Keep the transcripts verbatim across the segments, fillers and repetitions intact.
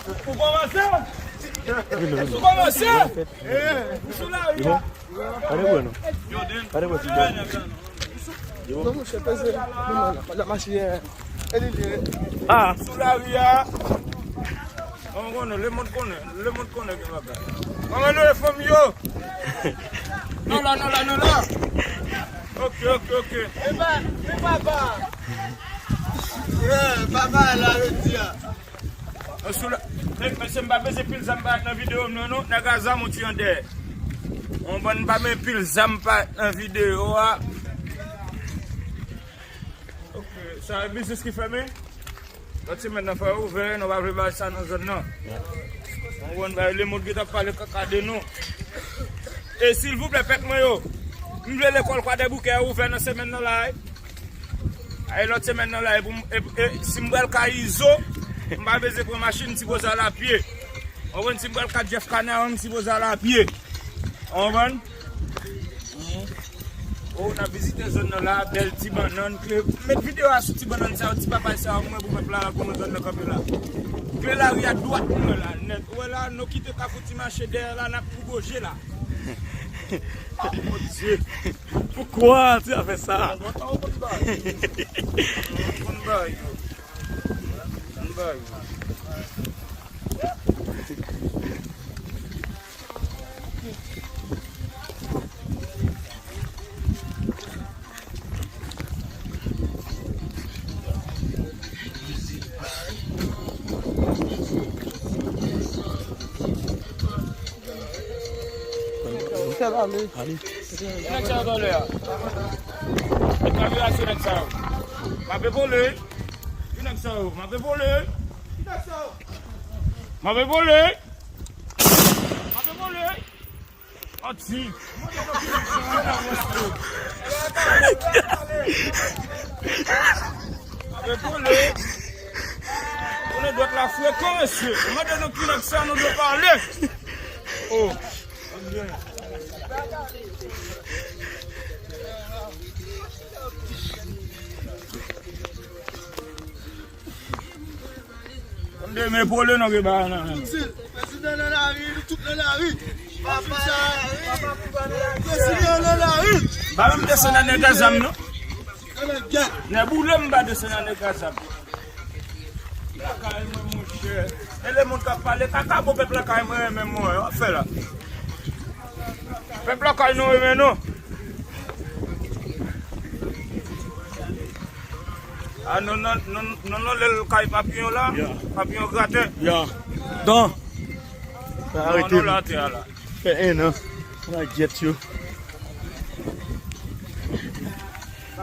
Ou kòmanse? Ou kòmanse? Ou sou lari a? Pale bwè non. Pale bwè ti bwè. Non, monchè, peze. Non, non, la, la, mache, eh, e li, li. Ah. Sou lari a. Mwen konnen, lemonn konnen, lemonn konnen gen bagay. Mwen konnen fanmi yo. Non la, non la, non la. Ok, ok, ok. E pa, e papa. Yeah, papa la, yo di a. Mwen sou la. Men, mesye, m pa bezwen pil zam parèt nan videyo m nan, non. Nèg a zam ou ti an dèyè. Ou konprann, m pa bezwen pil zam parèt nan videyo a. Ok, sa e biznis ki fèmen? Lòt semèn nan fò yo ouvè, nou pa vle bay sa nan zòn nan. Ou konprann, bay lemonn ki t ap pale kaka de nou. E silvouplè, pèp mwen yo, m vle lekòl Kwadèboukè ouvè nan semèn nan la, wi. Ay, lòt semèn nan la, e pou m, e, e, si m pral kay Izo, m pa bezwen pran machin, m sipoze al apye. Ou konprann, si m pral kay Jeff Canaran, m sipoze al apye. Ou konprann? Oh, n ap vizite zòn nan la, bèl ti bannann, kle. Met videyo a sou ti bannann sa yo, ti papay sa yo, mwen pou pèp la, la, pou mwen zòn nan kanpe la. Kle lari a dwat mwen la, nèt. Ou wè la, nou kite Kafou Ti Mache dèyè la, n ap pou goje la. Ah, mon Dieu. Pourquoi tu as fait ça? Konn bay yo. Konn bay yo. Ki nèg sa yo t anlè a? Met kamera sou nèg sa yo. M ape vole. Ki nèg sa yo? M ape vole. M ape vole. M ape vole. Ati. M ape vole. Konnen dwèt la frekan, mesye. Mande nou ki nèg sa nou dwe pale. Oh. Demen pwole non gen bagay nan men. Prezidan nan lari, nou tout nan lari. Papa, papa, prezidan nan lari. Pa menm desann nan nèg a zam non. Nèboule m pa desann nan nèg a zam. Lakay mwen, monchè. E lemonn k ap pale kaka, bon, pèp lakay mwen renmen mwen, w ap fè la. Pèp lakay nou renmen nou. Ah, non, non, non, non, non, lè l kay papiyon la, papiyon graten. Ya. Don. Sa arete nou la, atè a la. Fè en an. Mwen gyèt yo. M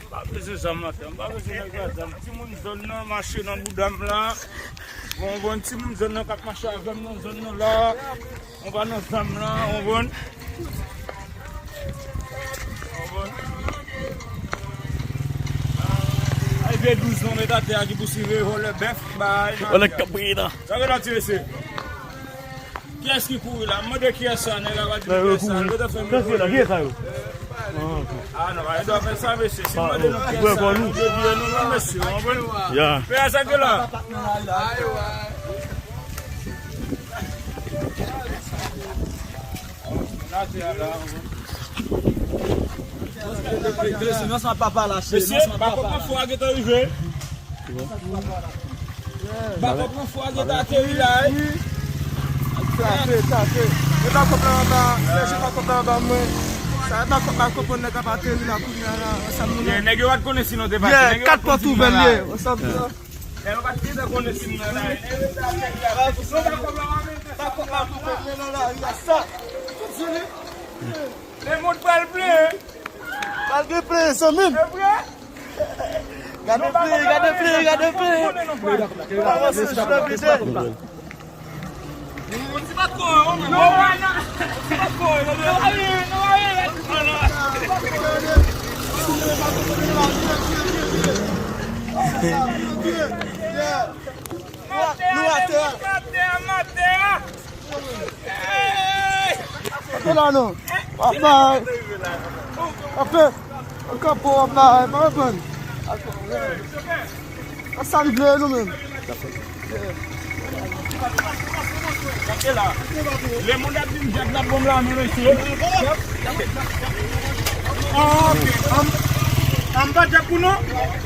pa bezwen zam nan, m pa bezwen nèg la zam. Timoun zòn nan mache nan bouda m la. Bon, bon, timoun zòn nan k ap mache avè m nan zòn nan la. Mwen pa nan zam la, w konprann? W konprann? Ay, vye douz non, met atè a ki pou siveye vòlè bèf, bay. Vòlè k ap priye la. Sa gen la ti mesye. Kiyès ki kouri la? M mande kiyès sa, nèg la pa di kiyès sa. Yo ta fè m kiyès sa, kiyès sa yo? Ah, non, pa gen dwa fè sa, mesye. Si m mande nou kiyès sa, nou deviye nou, non, mesye. W konprann? Ya. Pè a sa gen la. Mesye, pa konprann fwa gentan rive. Pa konprann fwa gentan ateri la, wi. Frape, frape. E pa kòb la anba, chèche pa kòb la anba mwen. Sa e pa kòb la konprann nèg ap ateri la kounye a la, ansanm nou. Nèg yo pa t konnen si nou te pati. Nèg yo pa t konnen si nou te la. Kat pòt ouvè l ye, ansanm sa. Nèg yo pa t gentan konnen si m nan lari. Lemonn pral plen. Pral gen plen, zanmi m. E vre? Gade plen, gade plen, gade plen. Avanse, jwè vide. Nou atè a. Atè la non. Papa. Apre, an kanpo, papa, pa konprann. A sa n vle nou menm. Gade la. Lemonn ap vin djab la, bon la, nou mesye. Ah, ok. An, an pa djab pou nou?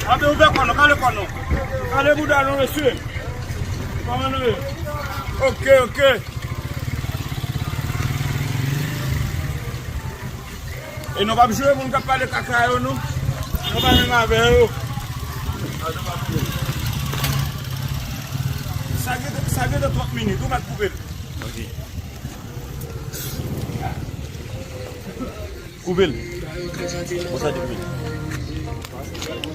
Anben ouvè kò nou, kale kò nou. Kale bouda nou, mesye. Kòman nou ye? Ok, ok. E nou p ap joure moun k ap pale kaka yo, non. Nou pa menm avè yo. Sa gen, sa gen de twòp minit, ou mèt koupe l. Ok. Koupe l. Bon, sa di koupe l.